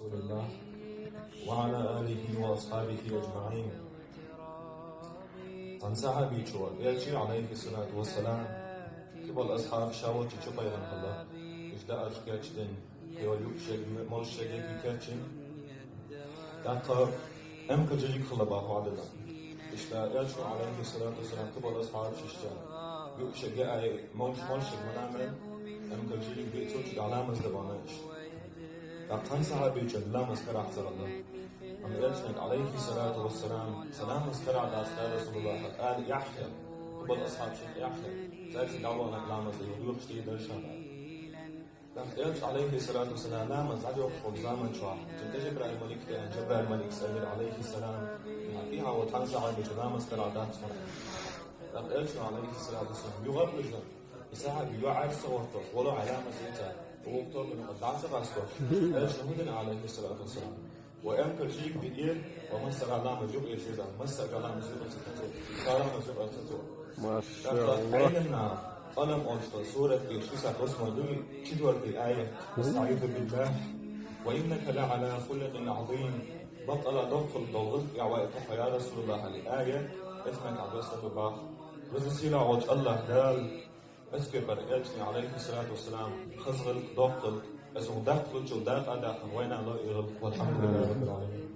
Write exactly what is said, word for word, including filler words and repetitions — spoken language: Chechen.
رسول الله وعلى آله وأصحابه أجمعين. Цхьан сахьабичо, Элчий, عليه الصلاة والسلام, кхыбола асхьаб ша волча чу пайхана хилла. Иштта даарш кечдина, кхыйола юкъ шег, молуш шег кечйина. ТӀаккха эмкал жижиг хилла баху Ӏадада. Иштта Элчано, عليه الصلاة والسلام, кхыбола асхьабаш иштта юкъ шег а, молуш, молуш шег ма ламара, эмкал жижиг бицучу дӀаламаз дан бахна иштта. ТӀаккха цхьан сахьабичун ламаз карахь ца хилла. Амма Элчанга, عليه الصلاة والسلام, сан ламаз карахь дац, я Расулаллах, ала яххьера, кхыбола асхьабашка яххьера, цаьрца дӀавахана ламаз дан, юха юха тӀе дара ша аьлла. ТӀаккха Элча, عليه الصلاة والسلام, ламаз дӀадоьхуш волчу заман чохь, цунна тӀе Жабраил малик тӀе, Жабраил малик элира, عليه السلام, тӀехьа волу цхьана сахьабичо ламаз карахь дац хьуна. ТӀаккха Элчано, عليه الصلاة والسلام, юха а луьйш, и сахьаби юьхьӀаьржа ца гӀортош, вало хьайн ламаз йица, вукху тобанна дӀа а ца къастош, Элчано хӀун дина, عليه الصلاة والسلام? Ва эмкал жижиг биъира, ва массара ламаз юкъа ца езара, массара ламаз юкъа ца цо, ша ламаз юкъа ца цо. ТӀаккха машаллах. Ӏелам наха, Къалам олуш долу сурат, шестьдесят восьмой дуй, четвёртый аят. أستعيذ بالله. وإنك لعلى خلق عظيم. Баккъала доккхал долу гӀиллакх тӀехь ву хьо, я Расулаллах, аьлла аят, Элчанга дӀадоссийна боху. Веза-сийлахь волчу АллахӀ Дала Оцу кепара Элчане, عليه الصلاة والسلام, хаза гӀиллакх, доккха гӀиллакх, аса хӀун даккхалучул дакъа а даьккхина, вайна а ло и гӀиллакх, والحمد لله رب العالمين.